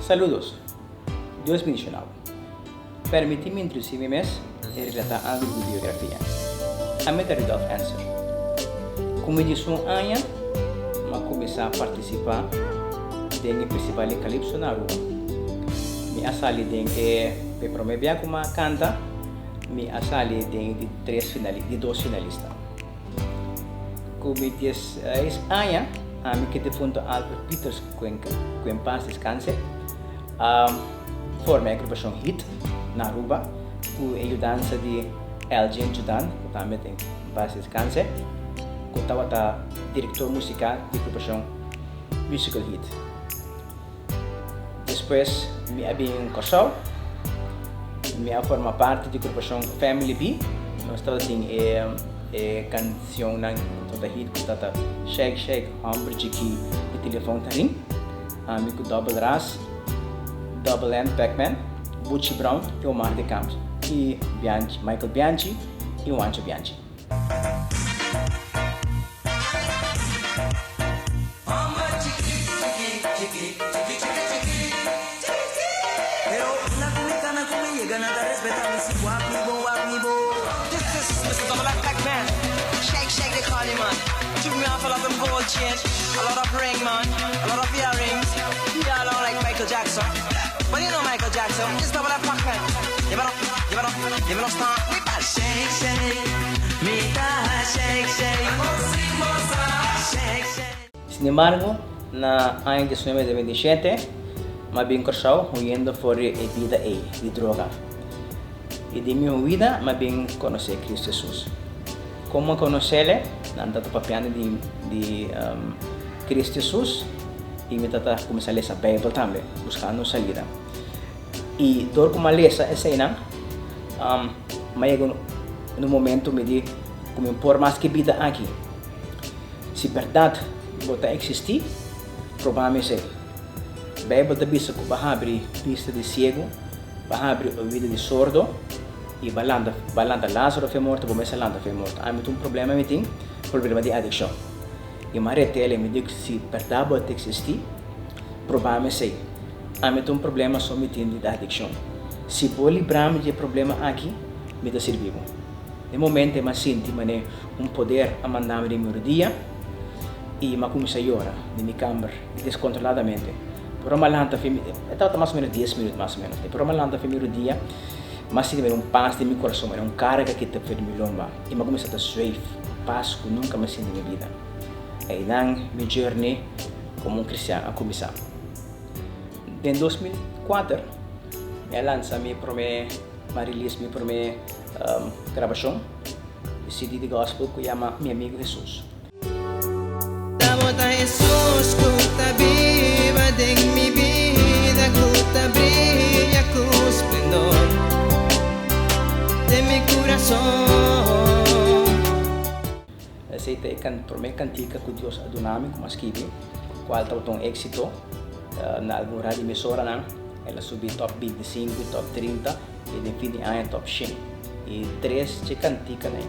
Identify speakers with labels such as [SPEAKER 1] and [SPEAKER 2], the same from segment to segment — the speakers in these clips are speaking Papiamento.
[SPEAKER 1] Saludos. Dios bendiciona bo. Permiti mi introduci mi mes y relata algo di mi biografia. Ami ta Rudolf Enser. Cu mi diesun aña mi a cuminsa participa den e festival di Calypso na Aruba. Mi a sali den e e prome bia cu mi a canta, mi a sali den e di tres finali di dos finalista. Cu mi dieseis aña ami cu e difunto Albert Pieters cu cu en paz descanse a forma e agrupacion Hit na Aruba cu e yudansa di Elgin Judan cu tambe ta en paz descanse cu tabata director musical di agrupacion Musical Hit. Despues mi a bin Kòrsou, mi a forma parti di grupashon Family B. Nos tabata tin e e kansionnan ku tabata hit ku tabata Shake Shake, Hòmber Chikí i Telefòn Ta Ring. Ami ku Double Ras, Double M Pac-Man, Buchi Brown i Omar de Camps i Bianchi, Michael Bianchi i Juancho Bianchi. Sinembargo, na aña 1997, mi a bin Kòrsou huyendo for di e bida ei di droga. I den mi huida mi a bin konosé Kristu Hesus. Kon mi a konos'El? Nan tabata papiando di di Kristu Hesus i mi tabata kuminsá lesa Beibel tambe, buskando un salida. I dor ku mi a lesa eseinan, mi a yega un momento mi di ku mi por mas ke bida aki. Si bèrdat bo ta eksistí, proba mi esei. Beibel ta bisa ku bo a habri bista di siegu, bo a habri oido di sordo i bo a lanta bo a lanta Lázaro fe morto, bo mes a lanta fe morto. Ami tin un problema mi tin, problema di adikshon. I mi a ret'el i mi di si bèrdat bo ta eksistí, proba mi esei. Ami ta un problema so mi tin di adikshon. Si bo libra mi di e problema aki, mi ta sirbi bo. Den momento ei mi a sinti manera un poder a manda mi den mi rodia i mi a kuminsá yora den mi kamber deskontroladamente. Pero mi a lanta fi mi, e tabata mas o menos dies minüt mas o menos, pero mi a lanta fi mi rodia, mi a sinti manera un pas den mi kurason, manera un karga kita for di mi lomba i mi a kuminsá ta zweef, un pas ku nunka mi a sinti den mi bida. Einan mi journey komo un kristian a kuminsá. Den 2004 mi a lansa mi prome, mi a release mi prome grabashon di CD di gospel ku yama Mi Amigo Jesus.
[SPEAKER 2] Bo ta Jesus ku ta biba den mi bida ku ta bria ku splendor den mi kurason.
[SPEAKER 1] Esei ta e promé kantika ku Dios a duna mi ku mi a skibi, kual tabata un éksito na algun radio emisoranan. El a subi top bintisinku, top trinta i den fin di aña top shen. E tres dje kantikanan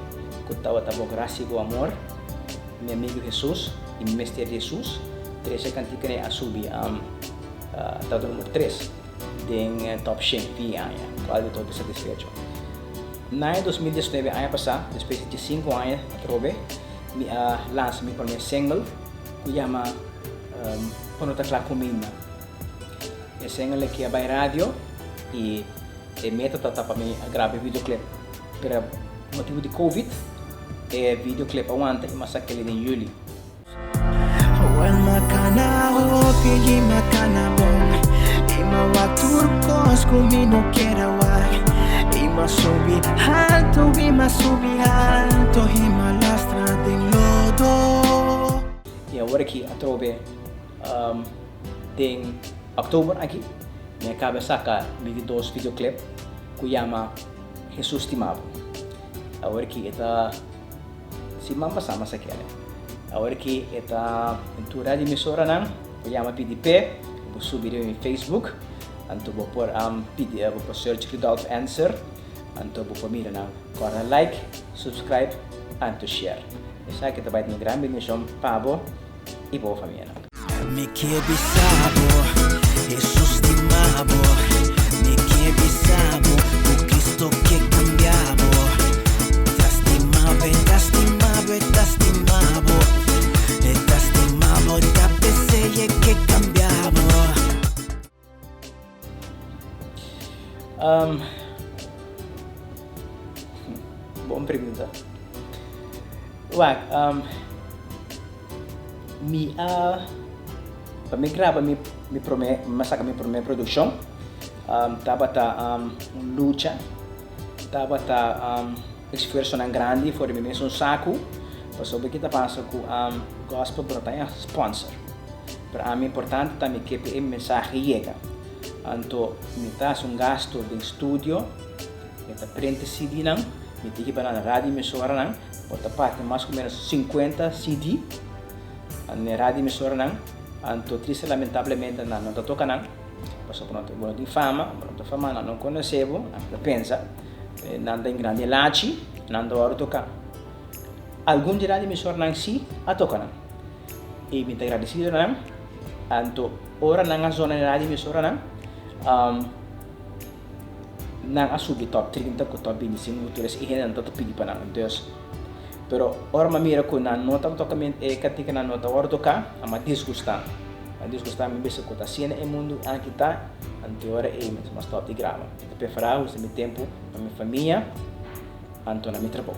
[SPEAKER 1] ku tabata Bo Grasia i Bo Amor, Mi Amigu Hesus i Mi Mester di Hesus, tres dje kantikanan a subi tabata number tres den top shen fin di aña, kual mi ta hopi satisfecho. Na e 2019 aña pasá, despues di diesinku aña atrobe, mi a lansa mi promé single ku yama Bo No Ta Kla Ku Mi Na. E single aki a bai radio i e meta ta pa mi a graba e videoclip, pero motibu di covid e videoclip a wanta i mi a saka el den juli.
[SPEAKER 2] Wel makana hopi i makana bon I ma wak tur kos ku mi no kier a wak I ma subi halto i ma subi halto I ma lastra den lodo.
[SPEAKER 1] I awor aki atrobe den oktober aki mi a kaba saka mi di dos videoclip ku yama Jesus Stima Bo. Awor aki e ta. Siman pasá mas a kere. Awor ki e ta den tur red di emisoranan, bo yama pidi p'e, bo subi riba mi Facebook, anto bo por pidi, bo por search Rudolf Enser, anto bo por mira nan. Kòrda like, subscribe, anto share. Esaki ta bai ta un gran bendishon pa bo i pa bo famianan.
[SPEAKER 2] Mi ke bisa bo, Hesus stima bo. Mi ke bisa bo, ku Cristo ke kambia bo. Ta stima bo, e ta stima bo, e ta stima bo. E ta stima bo, ta p'esei e ke kambia bo.
[SPEAKER 1] Um, bon pregunta. Wak, um, mi a, pa mi graba mi, mi prome, mi a saka mi prome produkshon, um, tabata um, un lucha, tabata um, esfuersonan grandi for di mi mesun saku, pasobra ki ta pasa ku um, gospel bo no ta haña sponsor. Pero ami importante ta mi ke pa e mensahe yega. Anto mi ta hasi un gasto den studio, mi ta print e CD-nan, mi ta hiba nan na radio emisoranan, bo ta parti mas ku menos sinkuenta CD na e radio emisoranan, anto triste lamentablemente nan no ta toka nan, pasobra bo no tin fama, bo no ta fama, nan no konosé bo, nan ta pensa nan ta engrandi lachi, nan ta wòrdu toka. Algun di radio emisoranan si a toka nan. I mi ta gradisido na nan. Anto ora nan a zona na radio emisoranan, nan a subi top trinta ku top bintisinku ku tur es e hendenan ta pidi pa nan. Dus, pero ora mi a mira ku nan no tabata toka mi e kantikanan no ta wòrdu toká, a mi a disgustá. Mi a disgustá, mi bisa ku ta asina e mundu aki ta, anto e ora ei mi a stòp di graba. Mi ta preferá usa mi tempu pa mi famia anto na mi trabou.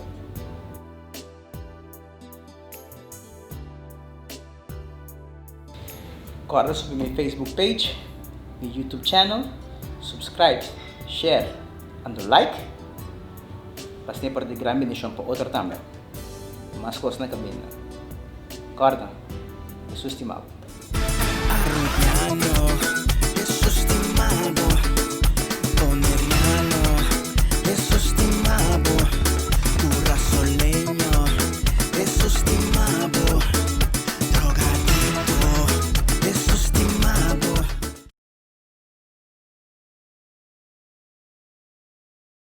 [SPEAKER 1] Kòrda subi mi Facebook page, mi YouTube channel, subscribe, share anto like pa asina por ta di gran bendishon pa otro tambe. Mas kos na kaminda. Kòrda, Hesus stima bo.